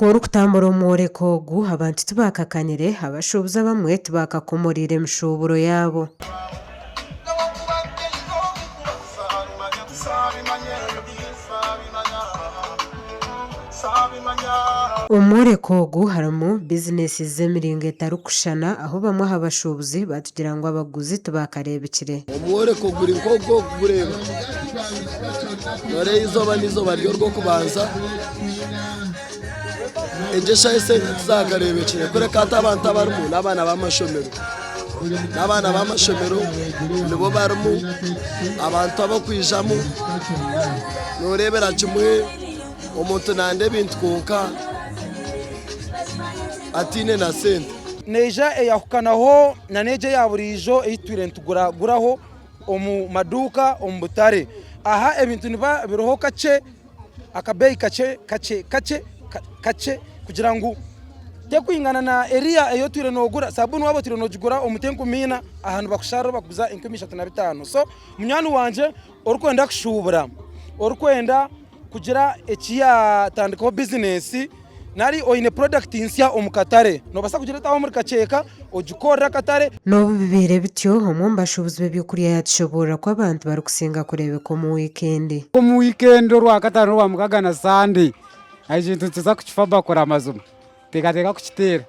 Ku orikutambura omworeko ogu, abantu tibakakanire, abashuubuzi abamwe tibakakomoriire emishuuburo yaabo. Omworeko ogu harimu bizinesi z'emiringo etarikushushana ahu bamwe aha bashuubuzi batugira ngu abaguzi tibakareebikire. Omworeko guri nk'ogu orikugureeba. Noreeba eizooba n'eizooba ry'orwokubanza egi eshaaha esente tizakareebekire kureka hati abantu abarimu n'abaana b'amashomero n'abaana b'amashomero nibo barimu abantu abakwijamu noreebera kimwe omuntu nayenda ebintu kwonka ataine na sente. Neija eyahukanaho n'egyo eya buriijo ei tutwire nituguraguraho. omu maduuka omu butare. Aha ebintu nibiba biriho kakye, akabeeyi kakye kakye kakye kakye kugira ngu tekwingana na eriya ei otwire noogura. Sabuuni waaba otwire noogigura omuti enkumiina, aha nibakusharira bakuguza 3500. So munywani wangye orikwenda kushuubura, orikwenda kugira eki yaatandikaho bizinesi nari oine porodakiti nsya omu katare, noobaasa kugireeta aho omuri Kakyeka ogikorere akatare. N'obu bibaire bityo, omwe omu bashuubuzi b'eby'okurya yaatushoboorora ku abantu barikusinga kureebeka omu wiikendi. Omu wiikendi Orwakataano n'Orwamukaga na Sande, ekintu nituza kukifa bakora amazima, nteekateeka kukiteera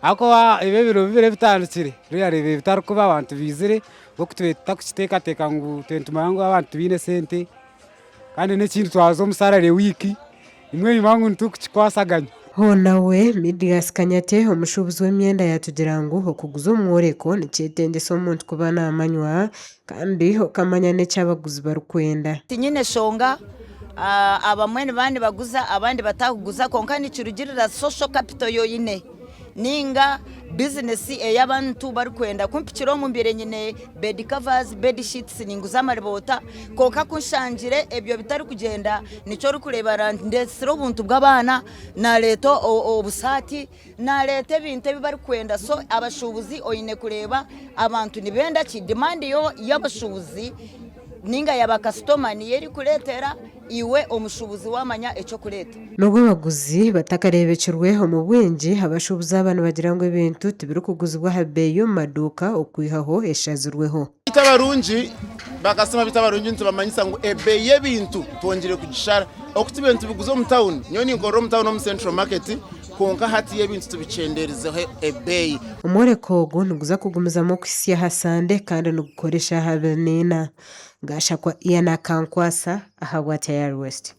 ahabw'okuba ebi ebiro bibiri ebitandikire, reeba ebitarikuba abantu baizire, nk'oku tubaire tutarikukiteekateeka ngu itwe nitumanya ngu abantu tibaine sente. Kandi n'ekindi twaza omu sarare wiiki emwe enyima ngu nitukukikwasaganya. Hoona we, Midias Kanyate, omushuubuzi w'emyenda yaatugira ngu okuguza omu mworeko nikyetengyesa omuntu kuba naamanywa kandi okamanya n'eki abaguzi barikwenda. Tinyine shonga, abamwe nibaba nibaguza abandi batakuguza kwonka nikirugirira social capital ei oine. Ninga bizinesi ei abantu barikwenda. Ku mpikire omu mbaire nyine bed covers, bed sheets ninguza amariboota kwonka ku nshangire ebyo bitarikugyenda nikyo orikureeba ndeetsire obuntu bw'abaana, naareeta obusaati, naareeta ebintu ebi barikwenda so abashuubuzi oine kureeba abantu nibenda ki, demand y'abashuubuzi ninga ya bakasitoma niyo erikureetera iwe omushuubuzi waamanya eky'okureeta. N'obu abaguzi batakareebekirwe omu bwingi, abashuubuzi aba nibagira ngu ebintu tibirikuguzibwa aha beeyi y'omu maduuka okwihaho eshazirweho. Beitu abarungi, bakasitoma beitu abarungi nitubamanyisa ngu ebeeyi y'ebintu twongyire kugishara. Oku tubaire nitubiguza omu tawuni, nyowe ninkorera omu tawuni omu Central Market, kwonka hatiiya ebintu tubikyenderizeho ebeeyi. Omworeko ogu niguza kugumizamu okuhitsya aha Sande kandi nigukora eshaaha 24. Gashakwa Ian Akankwasa ahabwa Tayari West.